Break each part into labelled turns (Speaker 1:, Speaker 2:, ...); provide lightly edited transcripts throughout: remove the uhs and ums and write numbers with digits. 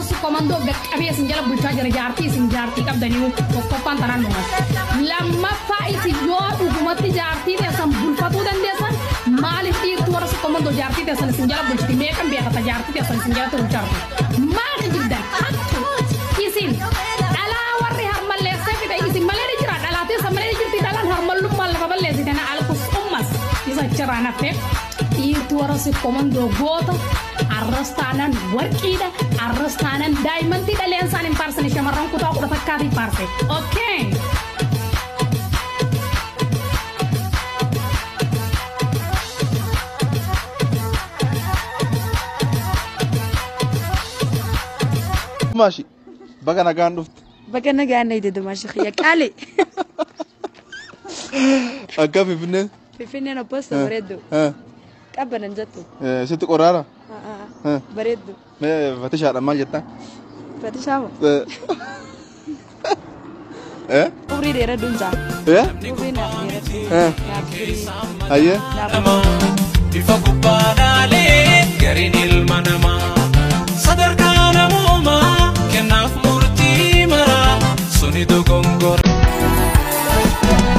Speaker 1: Warra komandoo gaqqabee isin jala bulchaa jira jaartii isin jaartii qabdanii tokkoffaan tanaan dhumas. Lammaffaa isin yoo dhugumatti jaartii teessan bulfatuu dandeessan maaliif dhiirtu warra komandoo jaartii teessan isin jala bulchiti meeqan beekata jaartii teessan isin jalatti bulchaartu. Maal jibdan hattu isin dhalaa warri harmalleessee fide isin malee ni jira dhalaa teessan malee ni jirti dhalaan harmallummaan lafa balleessite na alkus ummas isa achirraa nafe dhiirtu warra komandoo goota arras taanaan warqiidha arras taanaan daa'imantii dhaleen isaan hin faarsine shamarran kutaa kudha takkaatiin faarse. Okay.
Speaker 2: Maashi baga nagaan dhufte.
Speaker 3: Baga nagaan na iddo maashi khiyya qaali.
Speaker 2: Akka Finfinnee.
Speaker 3: Finfinneen obbosta bareeddu. Qabbanan jettu.
Speaker 2: Sitti qoraara?
Speaker 3: Bareeddu.
Speaker 2: Mee fatishaadha maal jettaa?
Speaker 3: Fatishaama. Umrii dheeradhuun jaa. Umrii naaf dheeradhu. Naaf turii.
Speaker 2: Hayyee.
Speaker 4: Bifa gubbaadhaalee gariin ilma namaa sadarkaa namoomaa kennaaf murtii maraa suni dogongora.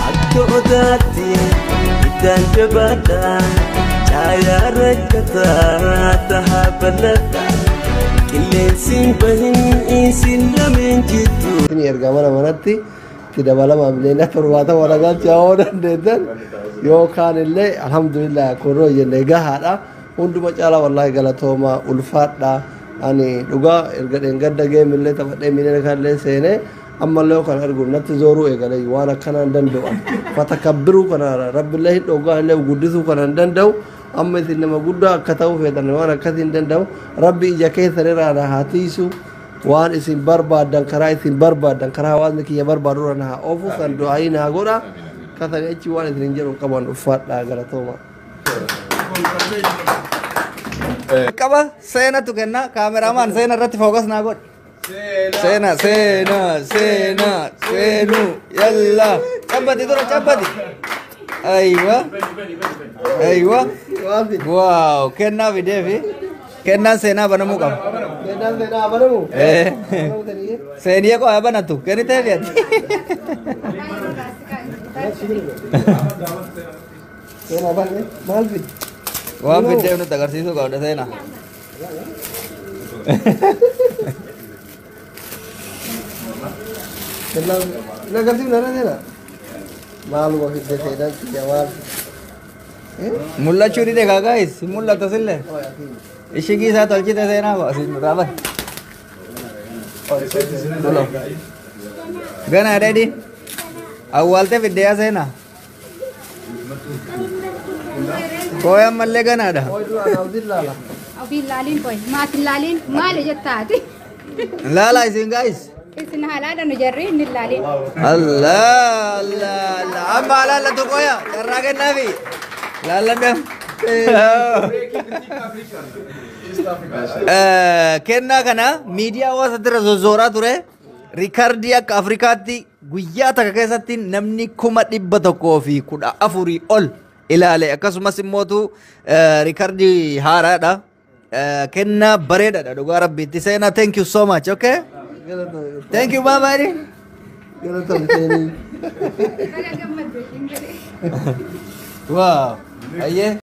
Speaker 5: Akka odaatti iddaan jabaadha caayaa rakkataa tahaa bal'aadha qilleensi bahin isin lameen jittu.
Speaker 6: Inni erga mana manatti itti dabalama miliyoona 70 walagalcha yoo dandeettan yookaan illee alhamdulillah kunoo jenne gahaadha. Hunduma caalaa wallaahi galatooma ulfaadha. Ani dhugaa erga dheengadda geemillee taphadhee miliyoona kanallee seenee ammallee kan argu natti zooruu eegalee waan akkanaa hin danda'u. Fatakabbiruu kana rabbillee hin dhoogaa illee guddisuu kana hin danda'u. Amma isin nama guddaa akka ta'uu feetan waan akkasii hin danda'u. Rabbi ija keessan irraa na haa tiisu. Waan isin barbaaddan karaa isin barbaaddan karaa hawaasni kiyya barbaadu irra na haa oofu san du'aayii na haa godha. Kasanii achi waan isin hin jedhu qaban ulfaadha galatooma.
Speaker 7: Qaba seenatu kenna kaameraamaan seena irratti fookas naa godhi. Seena seena seena seenu yalla cabbati dura cabbati. Aywa aywa waaw kennaa fideefi kennaan seenaa banamuu qaba.
Speaker 6: Kennaan seenaa banamu?
Speaker 7: Seeniyee qofa banattu kenniteefi ati.
Speaker 6: Seenaa banne maal fide?
Speaker 7: Waan fiddeef nutti agarsiisuu qabda seenaa.
Speaker 6: Kennaan na agarsiifna na seenaa? Maaluma fidde seenaan kiyya maal?
Speaker 7: Mul'achuu dide kaa gaayis mul'ata sillee. Ishigii isaa tolchite seenaa koo asiin nurraa bari. Gana dheedhi. Awwaalte fidde yaa seenaa. Kooy ammallee ganaadha.
Speaker 6: Ooy duraan abdiin laala.
Speaker 8: Ofiin laaliin qoy maatiin laaliin maali jettaati.
Speaker 7: Laala isin gaayis.
Speaker 8: Isin haalaadha nu jarri inni laaliin.
Speaker 7: Allah Allah Allah amma laallatu qoya carraa kennaafi laalladha. Kennaa kana miidiyaa hawaasaatti irra zozzooraa ture. Riikardii akka Afrikaatti guyyaa takka keessatti namni 114,000 ol ilaale akkasumas immootu riikardii haaraadha. Kennaa bareedaadha dhugaa rabbiitti seenaa thank you so much okay. Thank you bye bye.
Speaker 6: Galatoom seenii.
Speaker 8: Baga gammadde hin jedhe.
Speaker 7: Wow. Ayyee.